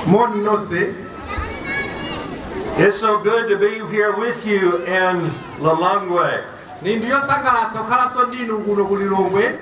Moni nonse. It's so good to be here with you in Lilongwe. Ni ndi yosangalatsa kukhalanso ndinu kuno ku Lilongwe.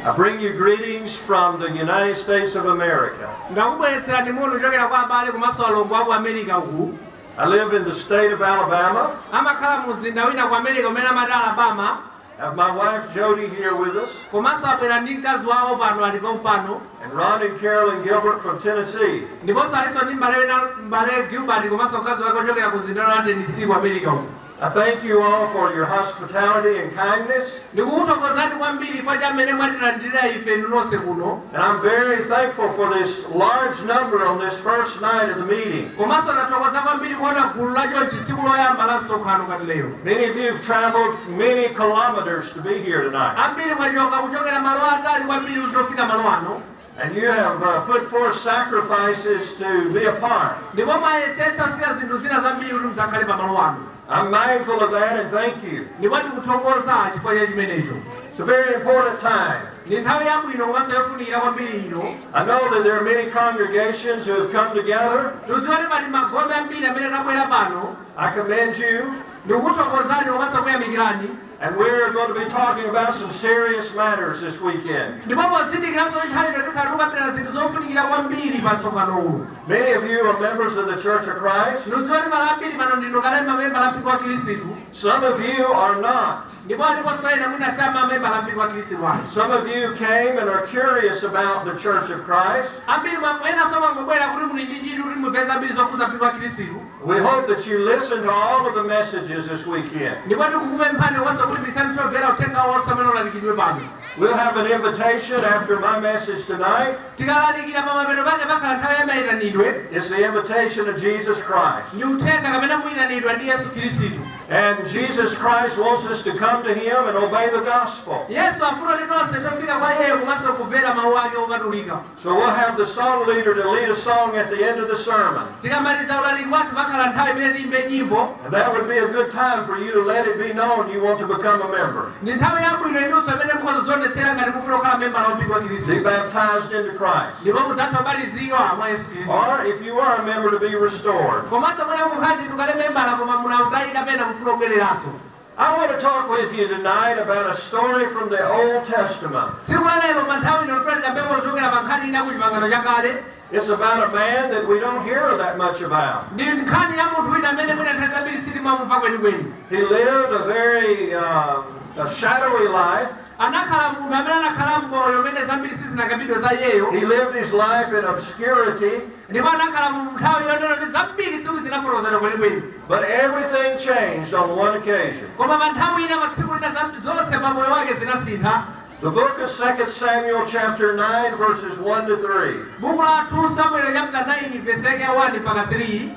I bring you greetings from the United States of America. Ndakubweretserani moni kuchokera kwa abale komanso alongo aku America uku. I live in the state of Alabama. Amakhala mu mzinda wina ku America umene amati Alabama. I have my wife Jody here with us, Komanso abwera ndi mkazi wawo pano, alipo pano. And Ron and Carolyn Gilbert from Tennessee. Ndiponso alinso ndi mbale wina, mbale Gilbert, komanso mkazi wake ochokera ku mzinda la Tennessee ku America uku. I thank you all for your hospitality and kindness, Ndikukuthokozani kwambiri chifukwa cha mmene mwatilandira ife inu nonse kuno. And I'm very thankful for this large number on this first night of the meeting. Komanso ndathokoza kwambiri kuona gulu lachonchi tsiku loyamba la msonkhano ngati lero. Many of you have traveled many kilometers to be here tonight. Ambiri mwachoka kuchokera malo atali kwambiri kuti tofika malo ano. And you have put forth sacrifices to be a part. Ndipo mwayesetsa kusiya zinthu zina zambiri kuti mudzakhale pa malo ano. I'm mindful of that and thank you. Ndipo ndikuthokoza chifukwa cha chimenecho. It's a very important time. Ndi nthawi yabwino komanso yofunikira kwambiri ino. I know that there are many congregations who have come together. Ndikudziwa kuti pali magome ambiri amene tabwera pano. I commend you. Ndikukuthokozani komanso kuyamikirani. And we're going to be talking about some serious matters this weekend. Ndipo pozindikiranso kuti nthawi ino tikhala tikukambirana zinthu zofunikira kwambiri pa msonkhano uwu. Many of you are members of the Church of Christ. Ndikudziwa kuti malo ambiri pano ndinu kale mamembala mpingo wa Khristu. Some of you are not. Ndipo aliponso ena mwina si amamembala mpingo wa Khristu wanu. Some of you came and are curious about the Church of Christ. Ambiri enanso mwangobwera kuti muli ndi chidwi kuti mupeze ambiri zokhuza mpingo wa Khristu. We hope that you listen to all of the messages this weekend. Ndipo tikukupemphani komanso kuti musamvera uthenga wonse amene ulalikidwe pano. We'll have an invitation after my message tonight. Tikalalikira pamapeto pake pakhala nthawi ya mayitanidwe. It's the invitation of Jesus Christ. Ndi uthenga kapena muyitanidwa ndi Yesu Khristu. And Jesus Christ wants us to come to Him and obey the gospel. Yesu afuna kuti tonse tofika kwa iyeyo komanso kumvera mawu ake opatulika. So we'll have the song leader to lead a song at the end of the sermon. Tikamaliza ulaliki wathu pakhala nthawi imene tiyimbe nyimbo. And that would be a good time for you to let it be known you want to become a member. Ndi nthawi yabwino inunso imene mukhoza ngati mufuna kukhala membala wa mpingo wa Be Khristu. Baptized into Christ. Ndipo mudzatha kubatizidwa mwa Yesu Khristu. Or if you are a member, to be restored. Komanso mwina mukhati ndikale membala koma munautayika pena mufuna kubwereranso. I want to talk with you tonight about a story from the Old Testament. Tsiku la lero pa nthawi ino ndifuna tikambeko kuchokera pa nkhani ina ku Chipangano Chakale. It's about a man that we don't hear that much about. Ndi nkhani ya munthu wina amene mwina nthawi zambiri sitimamumva kwenikweni. He lived a very a shadowy life. Anakhala munthu amene anakhala mmoyo umene zambiri sizinakambidwe za iyeyo. He lived his life in obscurity, Ndipo anakhala mu nthawi yonena kuti zambiri siku zinafotokozedwa kwenikweni. But everything changed on one occasion. Koma pa nthawi ina, pa tsiku lina, zonse pa moyo wake zinasintha. The book of 2 Samuel, chapter 9, verses 1 to 3. Buku la 2 Samuel chapter 9 verse yake ya 1 mpaka 3.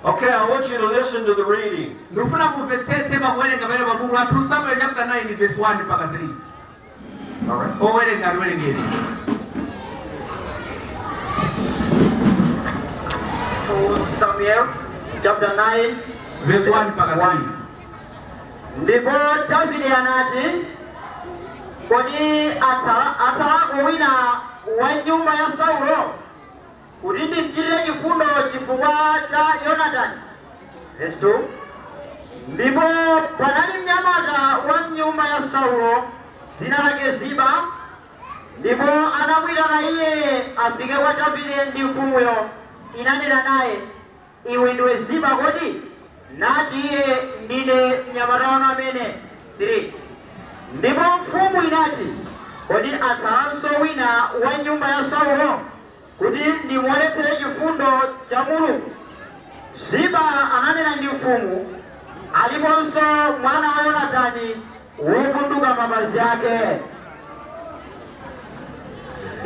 Okay, I want you to listen to the reading. Ndikufuna mumvetsetse pakuwerenga pamene pa buku la 2 Samuel chapter 9 verse 1 mpaka 3. All right. Owerenga atiwerengere. 2 Samuel chapter 9 Verse 1 mpaka 3. Ndipo Davide anati, "Kodi atsalako wina wa nyumba ya Saulo kuti ndimchitire chifundo chifukwa cha Yonatani?" Verse 2. Ndipo panali mnyamata wa mnyumba ya Saulo dzina lake Ziba, ndipo anamwitana iye afike kwa Davide, ndi mfumuyo inanena naye, "Iwe ndiwe Ziba kodi?" Nati iye, "Ndine mnyamata wanu amene." 3 Ndipo mfumu inati, "Kodi atsalanso wina wa nyumba ya Saulo kuti ndimuonetsere chifundo cha Mulungu?" Ziba ananena ndi mfumu, "Aliponso mwana wa Yonatani wopunduka mapazi ake."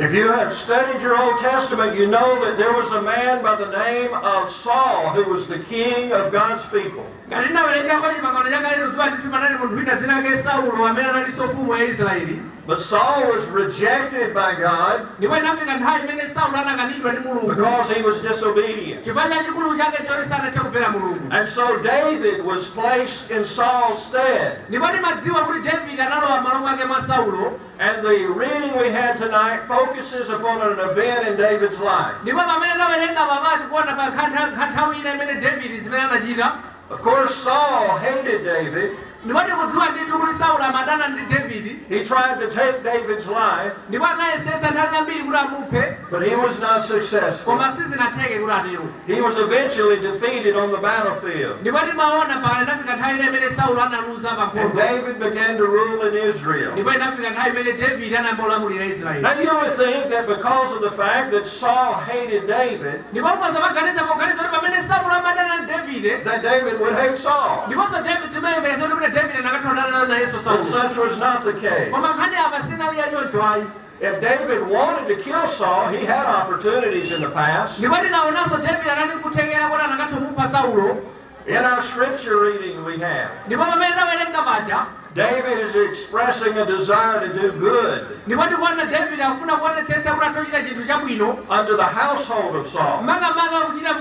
If you have studied your Old Testament, you know that there was a man by the name of Saul who was the king of God's people. Ngati tinawerengako Chipangano Chakale, tidziwa ndithu panali munthu wina dzina lake Saulo amene analinso mfumu ya Israeli. But Saul was rejected by God Ndipo inafika nthawi imene Saulo anakanidwa ndi Mulungu because he was disobedient. chifukwa chachikulu chake choti sanathe kumvera Mulungu. And so David was placed in Saul's stead. Ndipo timadziwa kuti David analowa m'malo mwake mwa Saulo. And the reading we had tonight focuses upon an event in David's life. Ndipo pamene tawerenga papati kuona pa nthawi ina imene David zimene anachita. Of course, Saul hated David. Ndipo tikudziwa ndithu kuti Saulo amadana ndi David. He tried to take David's life, Ndipo anayesetsa nthawi zambiri kuti amuphe, but he was not successful. koma sizinatheke kuti atero. He was eventually defeated on the battlefield. Ndipo timaona pano inafika nthawi ina imene Saulo analuza pa And nkhondo. David began to rule in Israel. Ndipo inafika nthawi imene David anayamba kulamulira Israeli. Now you would think that because of the fact that Saul hated David, Ndipo maganiza poganiza kuti pamene Saulo amadana ndi David, that David would hate Saul. ndiponso David timayembekeza kuti David anakathawana nayenso But Saulo. such was not the case. Koma nkhani apa sinali yachoncho ayi. If David wanted to kill Saul, he had opportunities in the past. Ndipo tikaonanso David anali kuthekera kuti anakatha kumupha Saulo. In our scripture reading we have, Ndipo pamene tawerenga paja, David is expressing a desire to do good ndipo tikuona David akufuna kuonetsetsa kuti atachita chinthu chabwino, unto the household of Saul. makamaka kuchita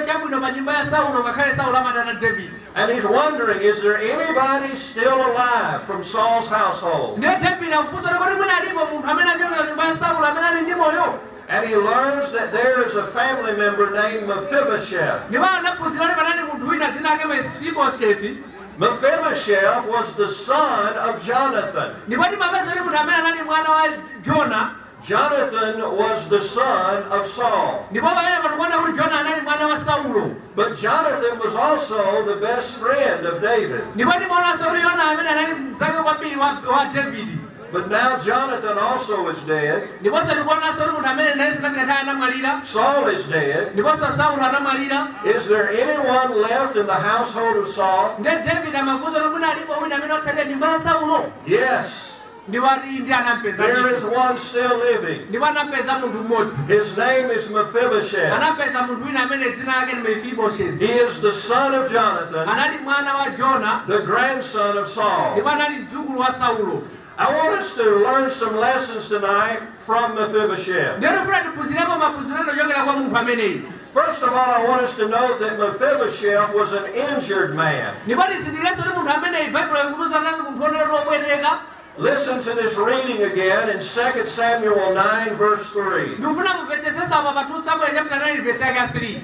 chabwino pa nyumba ya Saulo ngakhale Saulo amadana David. And he's wondering, is there anybody still alive from Saul's household? Ndiye David akufunsa kuti mwina alipo munthu amene achokera nyumba ya Saulo amene ali ndi moyo. And he learns that there is a family member named Mephibosheth. Ndipo anaphunzira kuti panali munthu wina dzina lake Mefiboshethi. Mephibosheth was the son of Jonathan. Ndipo timapeza kuti munthu amene anali mwana wa Jona. Jonathan was the son of Saul. Ndipo pamene patikuona kuti Jona anali mwana wa Saulo. But Jonathan was also the best friend of David. Ndipo timaonanso kuti Yona amene anali mnzake kwambiri wa David. But now Jonathan also is dead. Ndiponso tikuonanso kuti munthu amene naye zinafika nthawi anamwalira. Saul is dead. Ndiponso Saulo anamwalira. Is there anyone left in the household of Saul? Ndiye David amafunsa kuti mwina alipo wina amene watsalira nyumba ya Saulo. Yes. Ndipo ati ndi anampeza There is ndithu. one still living. Ndipo anampeza munthu mmodzi. His name is Mephibosheth. Anapeza munthu wina amene dzina lake ndi Mefiboshethi. He is the son of Jonathan, Anali mwana wa Jona, the grandson of Saul. ndipo anali mdzukulu wa Saulo. I want us to learn some lessons tonight from Mephibosheth. Ndiye tifuna tiphunzirepo maphunziro ochokera kwa munthu ameneyi. First of all, I want us to note that Mephibosheth was an injured man. Ndipo tizindikirenso kuti munthu ameneyi Baibulo ikutiuza anali munthu wonena wopweteka. Listen to this reading again in 2 Samuel 9, verse 3. Ndikufuna kumvetsetsa apa pa 2 Samuel chapter 9 verse yake ya 3.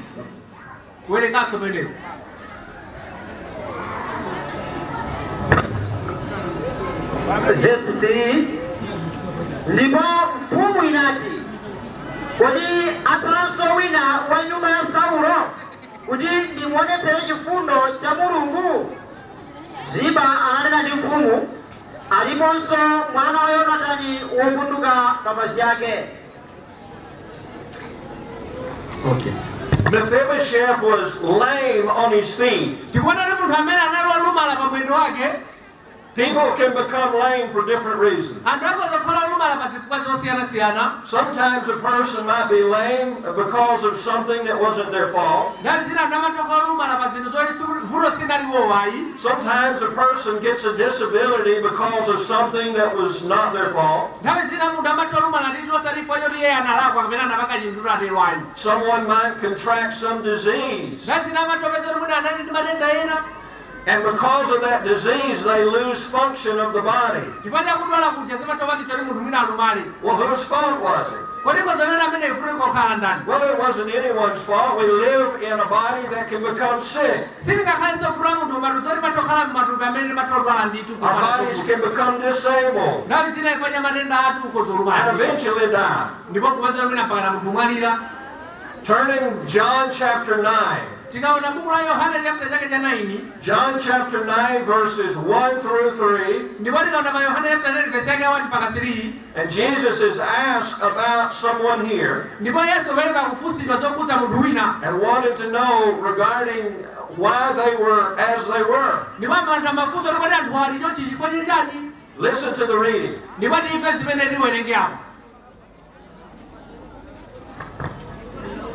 Kuwerenganso pamenepo. Verse 3. Ndipo mfumu inati, kodi atsalanso wina wa nyumba ya Saulo kuti ndimuonetsere chifundo cha Mulungu? Ziba ananena ndi mfumu, aliponso mwana wa Yonatani wopunduka mapazi ake. Okay. Mephibosheth was lame on his feet. Tikuona kuti munthu amene anali wolumala pa mwendo wake. People can become lame for different reasons. Anthu akhoza kukhala olumala pa zifukwa zosiyanasiyana. Sometimes a person might be lame because of something that wasn't their fault. Nthawi zina anthu amatha kukhala olumala pa zinthu zoti vuto sinaliwo ayi. Sometimes a person gets a disability because of something that was not their fault. Nthawi zina munthu amatha olumala ndithu osati chifukwa choti iye analakwa kapena anapanga chinthu atero ayi. Someone might contract some disease. Nthawi zina amatha kupeza kuti mwina anali ndi matenda ena. And because of that disease, they lose function of the body. Chifukwa chakudwala kuja zimatopangitsa kuti munthu mwina alumale. Well, whose fault was it? Kodi kozanena amene vuto likokhala ndani? Well, it wasn't anyone's fault. We live in a body that can become sick. Silingakhalenso vuto la munthu matupi oti matokhala m'matupi amene timatodwala ndithu. Our bodies can become disabled Nthawi zina ifanya matenda athu and kozolumala eventually die. ndipo kupeza mwina mpakana munthu mwalira. Turning John chapter 9. Tikaona buku la Yohane chapter chake cha 9. John chapter 9, verses 1 through 3. Ndipo tikaona pa Yohane chapter 9 verse yake ya 1 mpaka 3. And Jesus is asked about someone here Ndipo Yesu pamene akufunsidwa zokhudza munthu wina and wanted to know regarding why they were as they were. Ndipo anthu amafunsa kuti anthu ali chonchi chifukwa chani. Listen to the reading. Ndipo timve zimene tiwerenge apo.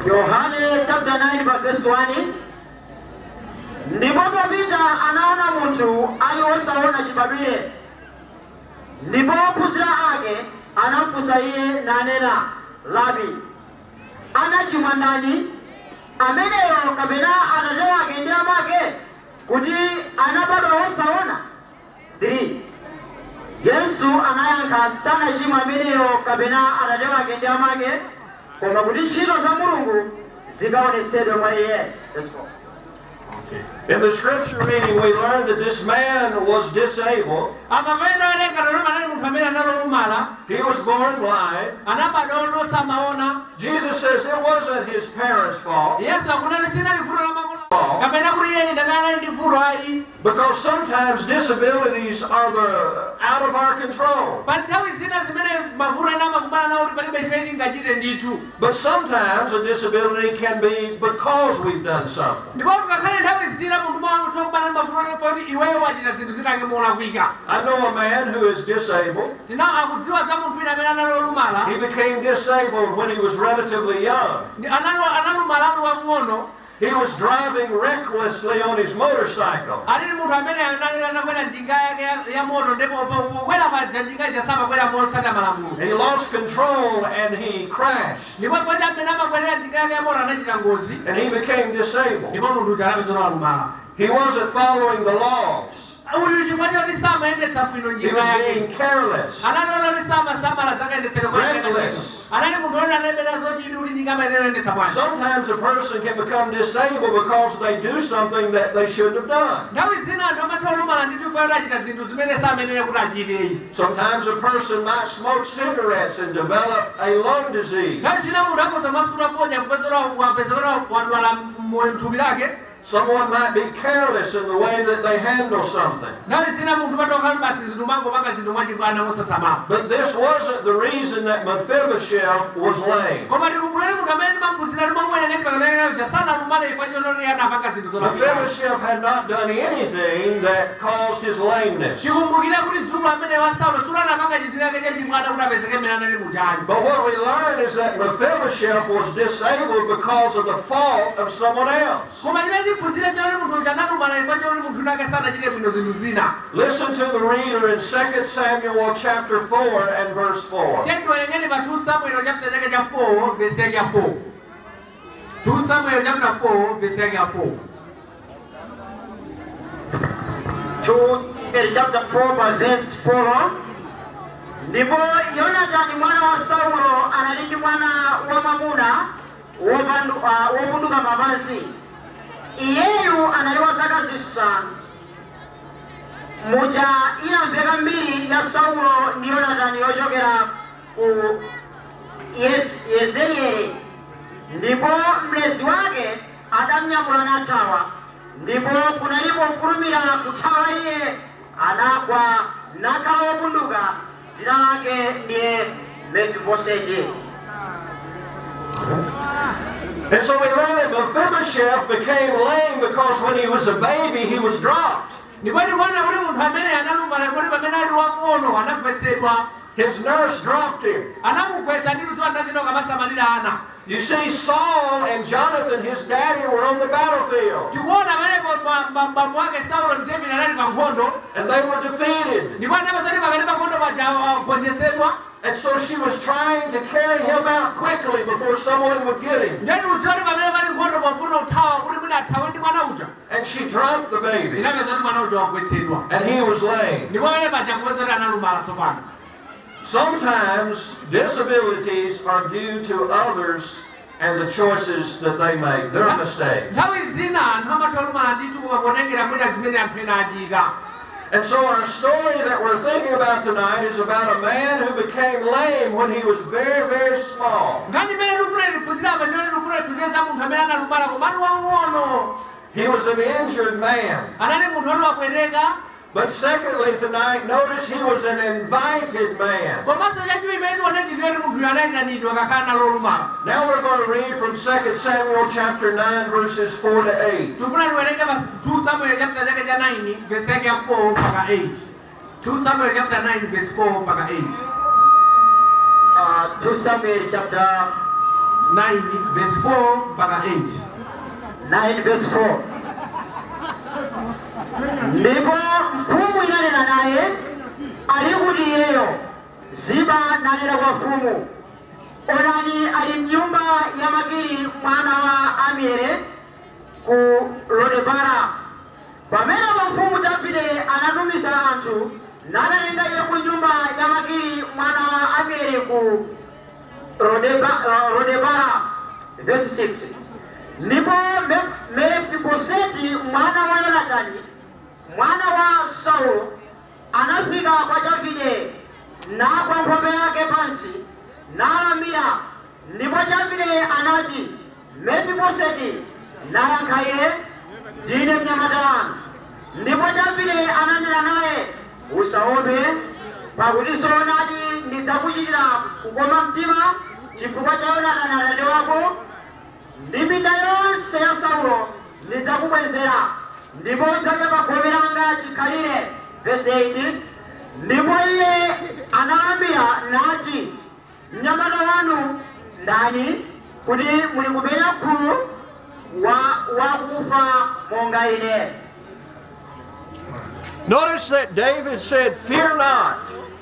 Yohane chapter 9 pa verse 1. Ndipo popita anaona munthu ali wosaona chibadwire. Ndipo ophunzira ake anafunsa iye nanena, "Rabi, anachimwa ndani, ameneyo kapena atate wake ndi amake, kuti anabadwa wosaona?" 3 Yesu anayankha, "Sanachimwa ameneyo kapena atate wake ndi amake, koma kuti ntchito za Mulungu zikaonetsedwe mwa iye." Verse 4. In the scripture reading, we learned that this man was disabled. Apa pamene owerenga lero, anali munthu amene analolumala. He was born blind. Anabadwa osamaona. Jesus says it wasn't his parents' fault Yesu akunena sinali vuto la makolo kapena kuti iye ndamene anali ndi vuto ayi. because sometimes disabilities are the out of our control. Pa nthawi zina zimene mavuto ena amakumana nawo kuti palibe chimene tingachite ndithu. But sometimes a disability can be because we've done something. Ndipo ngakhale nthawi zina munthu umakumana ndi mavuto poti iweyo wachita zinthu zinake molakwika. I know a man who is disabled. Tina akudziwa za munthu wina amene analolumala. He became disabled when he was relatively young. Analumalatu wang'ono. He was driving recklessly on his motorcycle. Alili munthu amene anakwera njinga yake ya moto, ndipo pokwera paja njinga ija samakwera motsata malamulo. He lost control and he crashed. Ndipo paja amene amakwerera njinga yake ya moto anachita ngozi. And he became disabled. Ndipo munthu uja anapezera walumala. He wasn't following the laws. Uyu chifukwa choti samayendetsa bwino He njinga was yake. being careless. Analiona kuti samasamala zakayendetsedwe. Reckless. Anali munthu oti anayembera zochiti kuti njinga amayenera kuyendetsa bwanji. Sometimes a person can become disabled because they do something that they shouldn't have done. Nthawi zina anthu amatha olumala ndi chifukwa choti achita zinthu zimene samayenera kuti achiteyi. Sometimes a person might smoke cigarettes and develop a lung disease. Nthawi zina munthu akhoza masuta fodya, kupezera wapezera wadwala mthupi lake. Someone might be careless in the way that they handle something. Nthawi zina munthu patokhala basi zinthu mangopanga zinthu mwachibwana mosasamala. But this wasn't the reason that Mephibosheth was lame. Koma tikubwere munthu amene timamphunzira timamwerenga chipakanaja sanalumale chifukwa chonoti anapanga zinthu zolakwika. Mephibosheth had not done anything that caused his lameness. Tikumbukire kuti mdzukulu amene wa Saulo sulanapanga chinthu chake chachibwana kuti apezeke mmene anali mujayi. But what we learn is that Mephibosheth was disabled because of the fault of someone else. Koma chimene tiphunzire choti munthu uja analumala chifukwa choti munthu unake sanachite bwino zinthu zina. Listen to the reader in 2 Samuel chapter 4 and verse 4. Tiwerengeni pa 2 Samuel chapter chake cha 4, verse yake ya 4. 2 Samuel chapter 4, verse yake ya 4. 2 Samuel chapter 4 pa verse 4. Ndipo Yonatani mwana wa Saulo anali ndi mwana wa mwamuna wopunduka mapazi. Iyeyu anali wa zaka 5. Muja inamveka mbiri ya Saulo ndi Yonatani yochokera ku Yezireeli, ndipo mlezi wake adamnyamula nathawa. Ndipo kunalipo kufulumira kuthawa iye, anagwa nakhala wopunduka. Dzina lake ndiye Mefiboseti. And so we learn that Mephibosheth became lame because when he was a baby, he was dropped. Ndipo tikuona kuti munthu amene analumala kuti pamene ali wang'ono anagwetsedwa. His nurse dropped him. Anamugwetsa ndi ludziwa ndazina kamasamalira ana. You see, Saul and Jonathan, his daddy, were on the battlefield. Tikuona pamenepo bambo wake Saulo ndi David anali pa nkhondo. And they were defeated. Ndipo anapeza pakati pa nkhondo paja agonjetsedwa. And so she was trying to carry him out quickly before someone would get him. Ndeni udziwa kuti pamene pali nkhondo pofuna kuthawa kuti mwina athawe ndi mwana uja. And she dropped the baby. Inapeza kuti mwana uja wagwetsedwa. And he was lame. Ndipo pamene paja kupeza kuti analumala tsopano. Sometimes disabilities are due to others and the choices that they make, their mistakes. Nthawi zina anthu amatha kulumala ndithu koma potengera mwina zimene anthu ena achita. And so our story that we're thinking about tonight is about a man who became lame when he was very, very small. Nkhani imene tikufuna tiphunzire apa ndimene tikufuna tiphunzire za munthu amene analumala koma ali wang'ono. He was an injured man. Anali munthu oti wapweteka. But secondly, tonight, notice he was an invited man. Komanso chachiwiri imene tione chinthu munthuyo anayitanidwa kakhala nalolumala. Now we're going to read from 2 Samuel chapter 9, verses 4 to 8. Tikufuna tiwerenge pa 2 Samuel chapter chake cha 9, verse yake ya 4 mpaka 8. 2 Samuel chapter 9, verse 4 mpaka 8. 2 Samuel chapter 9 verse 4 mpaka 8. 9 verse 4. Ndipo mfumu inanena naye, Ali kuti iyeyo? Ziba nanena kwa mfumu, "Onani, ali mnyumba ya Makiri mwana wa Amiele ku Lodebara." Pamenepo mfumu Davide anatumiza anthu nakatenga iye ku nyumba ya Makiri mwana wa Amiele ku Lodebara. Verse 6: Ndipo Mefiboseti mwana wa Yonatani mwana wa Saulo anafika kwa Davide, nagwa nkhope yake pansi, nalambira. Ndipo Davide anati, "Mefiboseti!" Nayankha iye, "Ndine mnyamata wanu." Ndipo Davide ananena naye, "Usaope, pakuti zoonadi ndidzakuchitira kukoma mtima chifukwa cha Yonatani atate wako, ndi minda yonse ya Saulo ndidzakubwezera, ndipo udzadya pa gome langa chikhalire." Verse 8: Ndipo iye analambira nati, "Mnyamata wanu ndani, kuti muli kupenya khulu wa wakufa monga ine?" Notice that David said, "Fear not."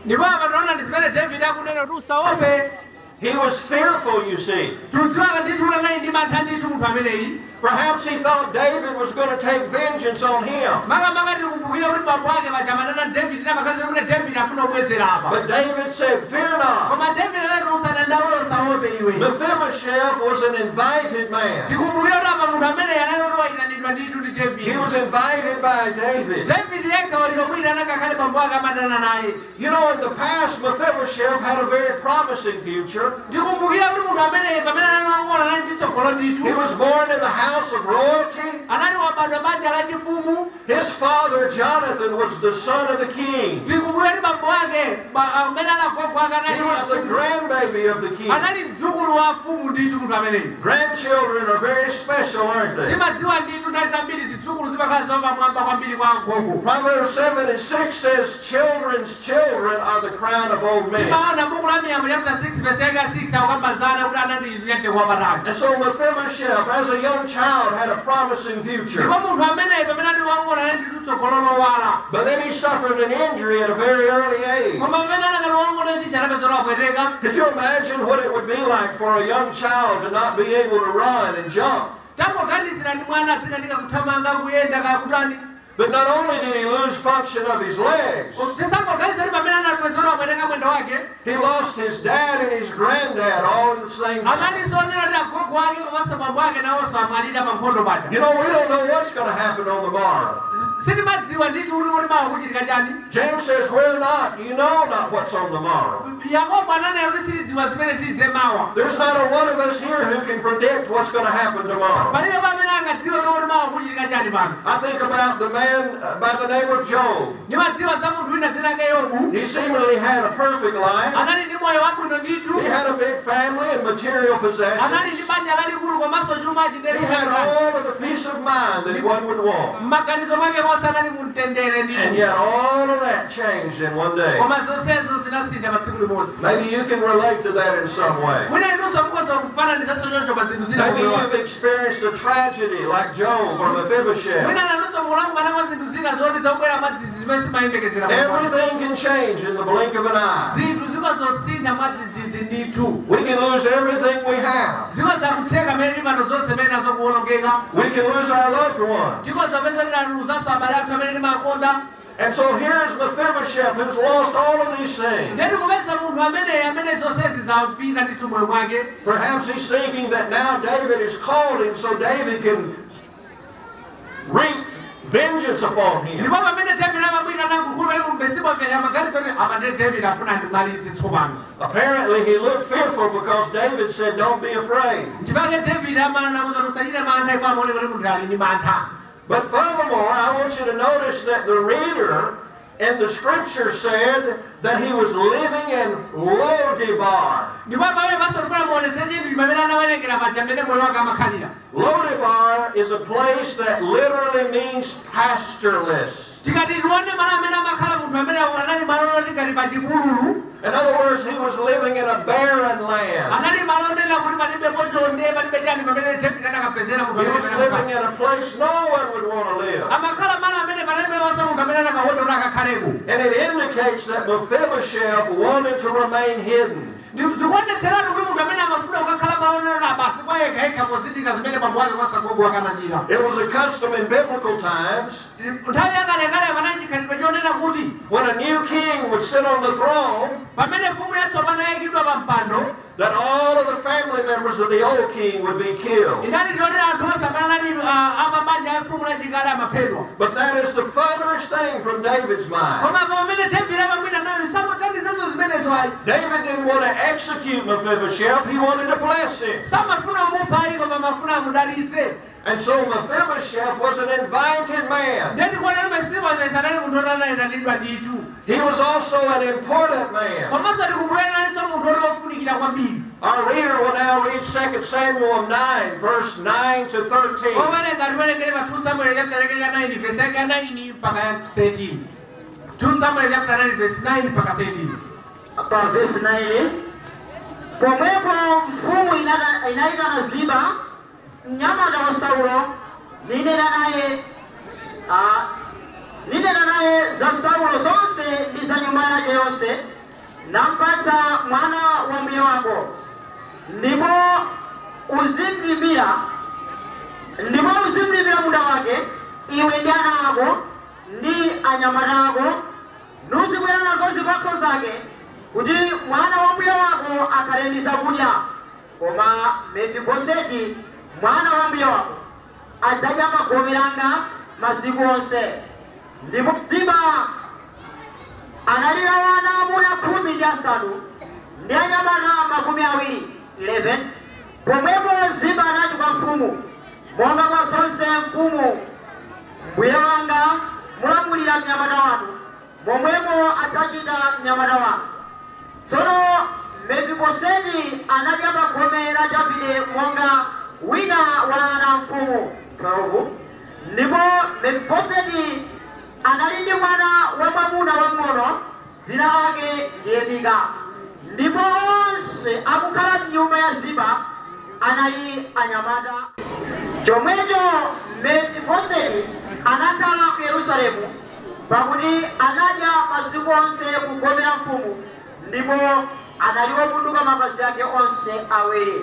Ndipo apa taona ndi zimene David akunena kuti usaope. He was fearful, you see. Tudziwaka ndithu anali ndi mantha ndithu munthu ameneyi. Perhaps he thought David was going to take vengeance on him. Makamaka tikukumbukira kuti bambo ake pachamanana David namakazi kuti David afuna kubwezera apa. But David said, "Fear not." Koma David anati, "Usadandaule, usaope iwe." Mephibosheth was an invited man. Tikumbukira kuti apa munthu ameneyi anali kuti wayitanidwa ndithu ndi He David. was invited by David. David yekha walino kuyitana ngakhale bambo ake amadana naye. In the past, Mephibosheth had a very promising future. Ndikumbukira kuti munthu ameneyi pamene anali anali ndi tsogolo ndithu. He was born in the house of royalty. Anali wabadwa banja la chifumu. His father, Jonathan, was the son of the king. Ndikumbukira kuti bambo ake amene anagogo ake anali He was the grandbaby of the king. Anali mdzukulu wa mfumu ndithu munthu ameneyi. Grandchildren are very special, aren't they? Timadziwa ndithu nthawi zambiri zidzukulu zimakhala zapamwamba kwambiri kwa agogo. Proverbs 7:6 says, "Children's children are the crown of old men." Timaona buku la Miyambo chapter 6 verse yake 6 akukambazana kuti anati yake wapatali. And so Mephibosheth, as a young child, had a promising future. Ndipo munthu ameneyi pamene ali wang'ono anali ndithu tsogolo lowala. But then he suffered an injury at a very early age. Koma pamene anakali wang'ono ndi chanapeza wapweteka. Could you imagine what it would be like for a young child to not be able to run and jump? Tangoganizira ndi mwana azikanika kuthamanga, kuyenda, kakutani. But not only did he lose function of his legs, Tisangoganiza kuti pamene anapeza wapweteka mwendo wake, he lost his dad and his granddad all in the same time. Analinso onena kuti agogo ake komanso bambo ake nawonso amwalira pa nkhondo paja. We don't know what's going to happen on the morrow. Sitimadziwa ndithu kuti mawa kuchitika chani. James says, "We're not, you know not what's on the morrow." Yakobo ananena kuti sitidziwa zimene zidze mawa. There's not a one of us here who can predict what's going to happen tomorrow. Palibe pamene angadziwe kuti mawa kuchitika chani pano. I think about the man by the name of Job. Ndimadziwa za munthu wina dzina lake Yobu. He seemingly had a perfect life. Anali ndi moyo wabwino ndithu. He had a big family and material possessions. Anali ndi banja lalikulu komanso chuma. He had all of the peace of mind that one would want. M'maganizo mwake monse anali mumtendere And ndithu. yet all of that changed in one day. Koma zonsezo zinasintha pa tsiku limodzi. Maybe you can relate to that in some way. Mwina inunso mukhoza kufananizanso choncho pa zinthu zina Maybe kumoyo. you've experienced a tragedy like Job or Mephibosheth. Mwina nanunso mukulakumana zinthu zina zoti zobwera mwadzidzidzi zimene simayembekezera. Everything can change in the blink of an eye. Zinthu zikozosintha mwadzidzidzi ndithu. We can lose everything we have. Zikoza kutheka mene timano zonse mene nazo kuwonongeka. We can lose our loved ones. Tikoza peza tinaluzanso abale athu amene timakonda. And so here's Mephibosheth, who's lost all of these things. Ndeti kupeza munthu ameneyi amene zonsezi zampita ndithu moyo mwake. Perhaps he's thinking that now David has called him so David can wreak vengeance upon him. Ndipo pamene David amabwina nangukhulupirira kumbesibwamvera amaganizo kuti apa ndiye David afuna ndimalize tsopano. Apparently he looked fearful because David said, "Don't be afraid." Ndipake David amanamuza kuti usachite mantha ifo amaoneka kuti munthu ali ndi mantha. But furthermore, I want you to notice that the reader in the scripture said that he was living in Lodebar. Ndipo pamene pasofuna muonese chinthu pamene anawerengera paja mmene moyo wake amakhalira. Lodebar Lodebar is a place that literally means pastorless. Tikati tione malo amene amakhala munthu amene anali malo oti ngati pa chipululu. In other words, he was living in a barren land. Anali malo onena kuti palibepo chonde, palibe chani, pamene David anakapezera munthu He amene was amakhala. Living in a place no one would want to live. Amakhala malo amene palibe wonse munthu amene anakakonda kuti akakhaleko. And it indicates that Mephibosheth wanted to remain hidden. Zikuonetseratu kuti munthu amene amafuna kukakhala malo onena basi kwa yekha yekha pozindikira zimene bambo ake kwasagogo akanachita. It was a custom in biblical times Nthawi yakalekale panali chikhalidwe chonena kuti when a new king would sit on the throne pamene mfumu yatsopano yayikidwa pa mpando that all of the family members of the old king would be killed. Inali ndionera anthu onse amene anali amabanja a mfumu lachikale amaphedwa. But that is the furthest thing from David's mind. Koma pamene David amamwina nayo samaganizezo zimenezo ayi. David didn't want to execute Mephibosheth, he wanted to bless him. Samafuna kumupha ayi koma amafuna amudalitse. And so Mephibosheth was an invited man. Ndiye tikuona Mefiboseti anali munthu oti anayitanidwa ndithu. He was also an important man. Komanso tikumbukira munthu oti wofunikira kwambiri. Our reader will now read 2 Samuel 9, verse 9 to 13. Owerenga tiwerengere pa 2 Samuel chapter chake cha 9 verse yake ya 9 mpaka ya 13. 2 Samuel chapter 9 verse 9 mpaka 13. Pa vesi 9: Pomwepo mfumu inayitana Ziba mnyamata wa Saulo, ninena naye za Saulo zonse ndi za nyumba yake yonse, nampatsa mwana wa mbuye wako, ndipo uzimlimira munda wake, iwe ndi ana ako ndi anyamata ako, nuzibwera nazo zipatso zake, kuti mwana wa mbuye wako akhale ndi zakudya. Koma Mefiboseti mwana wa mbuye wako adzadya magome anga masiku onse. Ndipo Ziba analira wana amuna 15 ndi anyamata 20. 11 Pomwepo Ziba anati kwa mfumu, "Monga mwa zonse mfumu mbuye wanga mulamulira mnyamata wanu, momwemo adzachita mnyamata wanu." Tsono Mefiboseti anadya pa gome la Davide monga wina wa ana a mfumu. 12 Ndipo Mefiboseti anali ndi mwana wamwamuna wamng'ono, dzina lake ndiye Mika. Ndipo onse akukhala m'nyumba ya Ziba anali anyamata. Chomwecho Mefiboseti anakhala ku Yerusalemu, pakuti anadya masiku onse ku gome la mfumu, ndipo anali wopunduka mapazi ake onse awiri.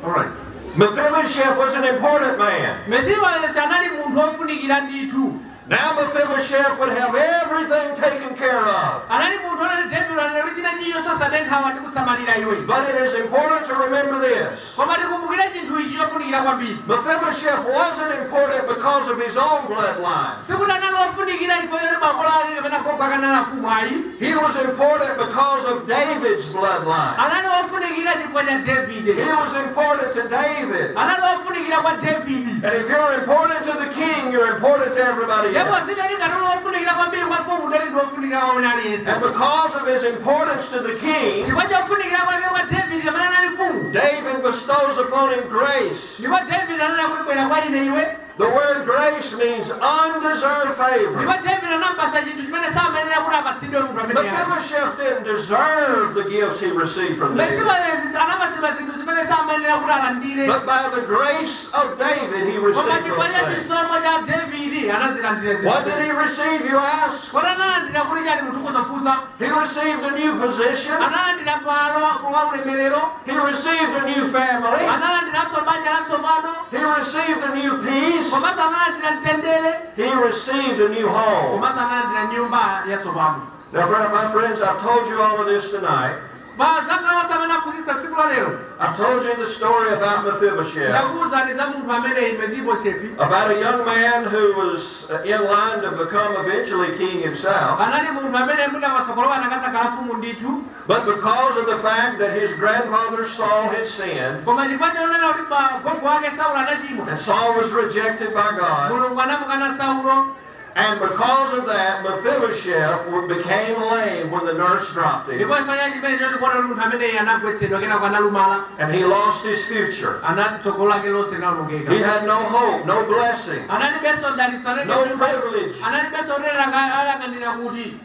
All right. Mephibosheth was an important man. Mefiboseti anali munthu wofunikira ndithu. Now Mephibosheth would have everything taken care of. Anali munthu anali David anali china chiyonse osadenkhawa ndi kusamalira iwe. But it is important to remember this. Koma tikumbukire chinthu ichi chofunikira kwambiri. Mephibosheth wasn't important because of his own bloodline. Sikuti anali wofunikira chifukwa choti makolo ake kapena gogo akanali afumu ayi. He was important because of David's bloodline. Anali wofunikira chifukwa cha Davide. He was important to David. Anali wofunikira kwa Davide. And if you're important to the king, you're important to everybody Ndipo else. zichoti ngati uli wofunikira kwambiri kwa mfumu ndeti ndi wofunikira kwa wina aliyense. And because of his importance to the king, Chifukwa chofunikira kwake kwa Davide amene anali mfumu, David bestows upon him grace. Ndipo David anena kuti, "Bwera kwa ine iwe." The word grace means undeserved favor. Ndipo David anampatsa chinthu chimene samayenera kuti apatsidwe munthu amene ali. Mephibosheth didn't deserve the gifts he received from David. Mefiboseti anapatsidwa zinthu zimene samayenera kuti alandire. But by the grace of David, he Koma received chifukwa those cha things. chisomo cha David anazilandira What did zinthu. he receive, you ask? Kodi analandira kuti chani, munthu kuzofunsa? He received a new position. Analandira malo wa ulemerero. He received a new family. Analandiranso banja latsopano. He received a new peace. Komanso analandira mtendere. He received a new home. Komanso analandira nyumba yatsopano. Now, my friends, I've told you all of this tonight. Bazanga onse amene aphunzitsa tsiku la lero, I've told you the story about Mephibosheth, ndakuwuzani za munthu amene Mefiboseti, about a young man who was in line to become eventually king himself. Anali munthu amene mwina patsogolo anakadzakhala mfumu ndithu. But because of the fact that his grandfather Saul had sinned, Koma chifukwa chonena kuti magogo ake Saulo anachimwa, and Saul was rejected by God, Mulungu anamukana Saulo, And because of that, Mephibosheth became lame when the nurse dropped him. Ndipo chifukwa cha chimene tikuona kuti munthu ameneyi anagwetsedwa kenako analumala. And he lost his future. Ana tsogolo lake lonse linawonongeka. He had no hope, no blessing, Analibenso mdalitso, no privilege. analibenso kuti alayang'anira kuti.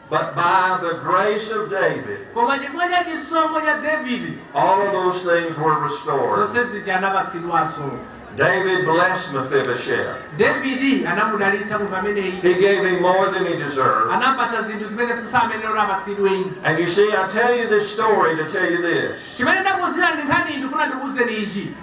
But by the grace of David, Koma chifukwa cha chisomo cha Davide, all of those things were restored. zonse zija anapatsidwanso. David blessed Mephibosheth. Davide anamudalitsa munthu ameneyi. He gave him more than he deserved. Anapatsa zinthu zimene sisamenera apatsidwe. And you see, I tell you this story to tell you this. Chimene ndakuwuzira ndi nkhani iyi, ndifuna ndikuwuzeni ichi.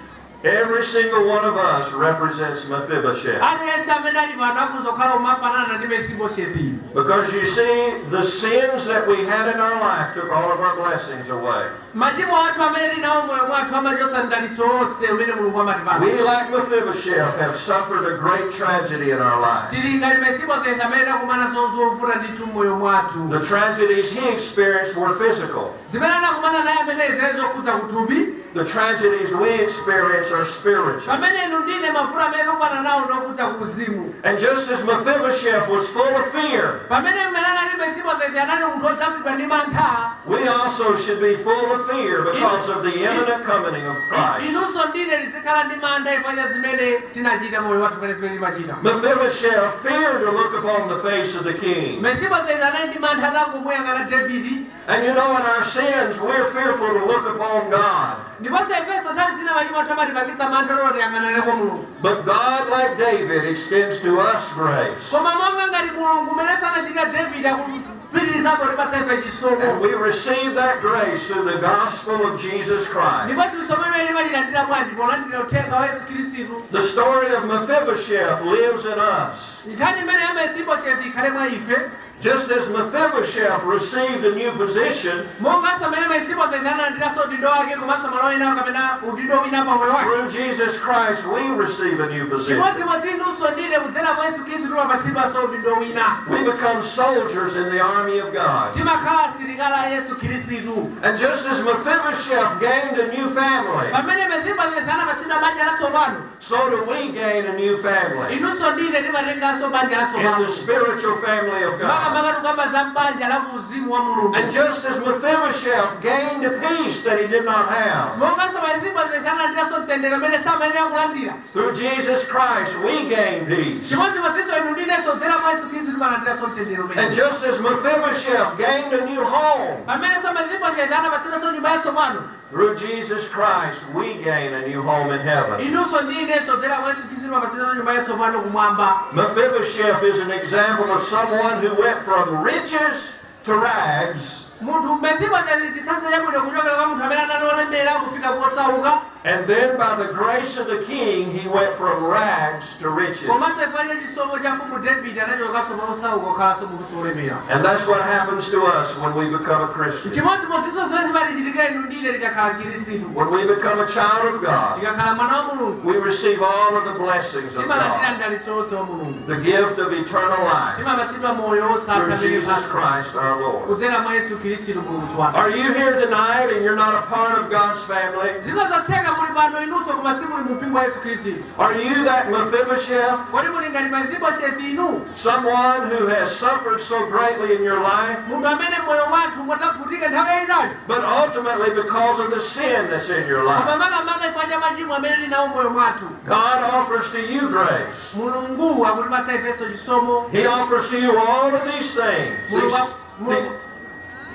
Every single one of us represents Mephibosheth. Aliyense amene ali pano akuzokhala umafanana ndi Mefiboshethi. Because you see, the sins that we had in our life took all of our blessings away. Machimo athu amene tinawo moyo mwathu amachotsa mdalitso wonse umene Mulungu amatipatsa. We, like Mephibosheth, have suffered a great tragedy in our life. Tili ngati Mefiboshethi amene takumana zovuta ndithu mmoyo mwathu. The tragedies he experienced were physical. Zimene anakumana naye amene zinali zokhudza kuthupi. The tragedies we experience are spiritual. Pamene inu ndine mavuto amene tikumana nawo ndokhudza ku uzimu. And just as Mephibosheth was full of fear, Pamene mmene anali Mefiboshethi anali munthu wodzazidwa ndi mantha, we also should be full of fear because of the imminent coming of Christ. Inunso ndine tizikhala ndi mantha chifukwa cha zimene tinachita moyo wathu pamene zimene timachita. Mephibosheth feared to look upon the face of the king. Mefiboshethi anali ndi mantha atangomuyang'ana Davide. And you know, in our sins, we're fearful to look upon God. Ndiponso ifenso nthawi zina machimo athu amatipangitsa mantha otiyang'anane kwa Mulungu. But God, like David, extends to us grace. Koma monga ngati Mulungu umene sanachita Davide akupitirizapo tipatsa ife chisomo. And we receive that grace through the gospel of Jesus Christ. Ndipo chisomo imene timachilandira bwanji? Polandira uthenga wa Yesu Khristu. The story of Mephibosheth lives in us. Nkhani imene ya Mefiboshethi ikhale mwa ife. Just as Mephibosheth received a new position Monganso mmene Mefiboshethi analandiranso udindo wake komanso malo ena kapena udindo wina pa moyo wake, through Jesus Christ, we receive a new position. Chimodzimodzi inunso ndine kudzera mwa Yesu Khristu timapatsidwanso udindo wina. We become soldiers in the army of God. Timakhala asilikali a Yesu Khristu. And just as Mephibosheth gained a new family, Pamene Mefiboshethi anapatsidwa banja latsopano, so do we gain a new family inunso ndine timatenganso banja in latsopano. the spiritual family of God. Makamaka tikamba za banja la kuuzimu wa Mulungu. And just as Mephibosheth gained a peace that he did not have, Monganso Mefiboshethi analandiranso mtendere umene samayenera kulandira, through Jesus Christ we gain peace. Chimodzimodzinso inu ndinenso kudzera mwa Yesu Khristu timalandiranso mtendere And umene. just as Mephibosheth gained a new home, Pamenenso Mefiboshethi anapatsidwanso nyumba yatsopano, through Jesus Christ we gain a new home in heaven. Inunso ndinenso kudzera mwa Yesu Khristu timapatsidwanso nyumba yatsopano kumwamba. Mephibosheth is an example of someone who went from riches to rags, Munthu Mefiboshethi chitsanzo chabwino kuchokera kwa munthu amene anali olemera kufika posauka, and then by the grace of the king he went from rags to riches. Komanso chifukwa cha chisomo cha mfumu David anachokanso pa osauka kukhalanso munthu olemera. And that's what happens to us when we become a Christian. Chimodzimodzinso zimene zimatichitikira inu ndine tikakhala Khristu. When we become a child of God, Tikakhala mwana wa Mulungu, we receive all of the blessings of timalandira God, mdalitso wonse wa Mulungu, the gift of eternal life timapatsidwa moyo wosatha through Jesus ndi Christ our Lord. kudzera mwa Yesu Khristu Mpulumutsi wathu. Are you here tonight and you're not a part of God's family? Zikozotheka muli pano inunso koma simuli mu mpingo wa Yesu Khristu. Are you that Mephibosheth? Kodi muli ngati Mefiboshethi inu? Someone who has suffered so greatly in your life, Munthu amene moyo mwathu mwatavutika nthawi yayitali, but ultimately because of the sin that's in your koma life, makamaka chifukwa cha machimo amene tinawo moyo mwathu, God offers to you grace. Mulungu akutipatsa ifenso chisomo. He offers to you all of these things,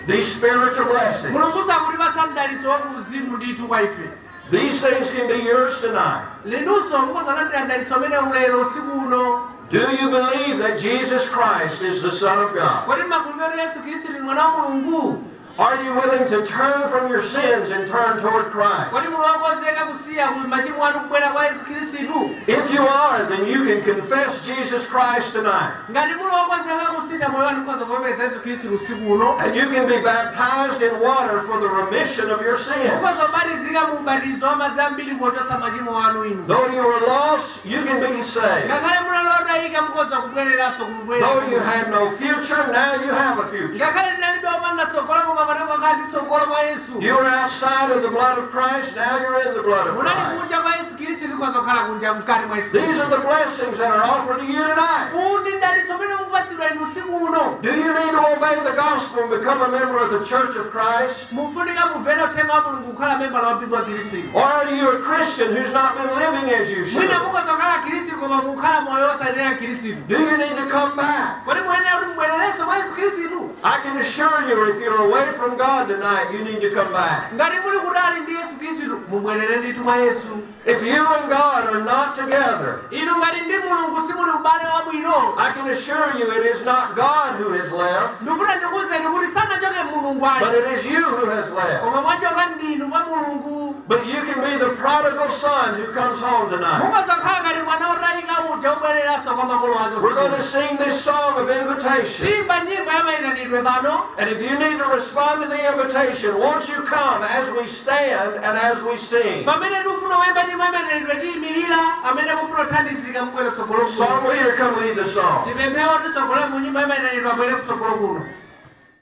these spiritual blessings. Mulungu sakutipatsa mdalitso wa uzimu ndithu kwa ife. These things can be yours tonight. Linunso mukuzalandira mdalitso amene ulero usiku uno. Do you believe that Jesus Christ is the Son of God? Kodi mmakhulupirira Yesu Khristu ndi mwana wa Mulungu? Are you willing to turn from your sins and turn toward Christ? Kodi muli wokonzeka kusiya machimo anu kubwera kwa Yesu Khristu? If you are, then you can confess Jesus Christ tonight. Ngati muli wokonzeka kusintha moyo wanu mukhoza kuvomereza Yesu Khristu usiku uno. And you can be baptized in water for the remission of your sin. Mukhoza kubatizika mu ubatizo wa madzi ambiri pochotsa machimo anu inu. Though you were lost, you can be saved. Ngakhale munali otayika mukhoza kubwereranso Though you kubwerera. had no future, now you have a future. Ngakhale tinalibe opanda tsogolo koma pano mwakhala ndi tsogolo kwa Yesu. You were outside of the blood of Christ, now you're in the blood of Munali Christ. kunja kwa Yesu Khristu mukhoza kukhala kunja mkati mwa Yesu These Khristu. are are the blessings that are offered to you tonight. Uwu ndi mdalitso umene mukupatsidwa inu usiku uno. Do you need to obey the gospel and become a member of the Church of Christ? Mufunika mumvera uthenga wa Mulungu kukhala membala wa mpingo wa Khristu. Or are you a Christian who's not been living as you should? Mwina mukhoza kukhala Khristu koma mukukhala moyo osayenera Khristu. Do you need to come back? Kodi muyenera kuti mubwererenso kwa Yesu Khristu? I can assure you, if you're away from God tonight, you need to come back. Ngati muli kutali ndi Yesu Khristu, mubwerere ndithu kwa Yesu. If you and God are not together, Inu ngati ndi Mulungu simuli ubale wabwino, I can assure you it is not God who has left, ndikufuna ndikuwuzeni kuti sanachoke Mulungu but ayi, it is you who has left. koma mwachoka ndinu kwa Mulungu. But you can be the prodigal son who comes home tonight. Mukhoza kukhala ngati mwana wotayika uja ubwereranso kwa makolo ake We're going to usiku. sing this song of invitation. Tiyimba nyimbo ya mayitanidwe pano. And if you need to respond to the invitation, won't you come as we stand and as we sing? Pamene tikufuna kuyimba nyimbo ya mayitanidwe tiyimirira, amene mufuna kuthandizika mubwere kutsogolo kuno. Song leader, come lead the song. Tipemphe otitsogolera mu nyimbo ya mayitanidwe abwere kutsogolo kuno.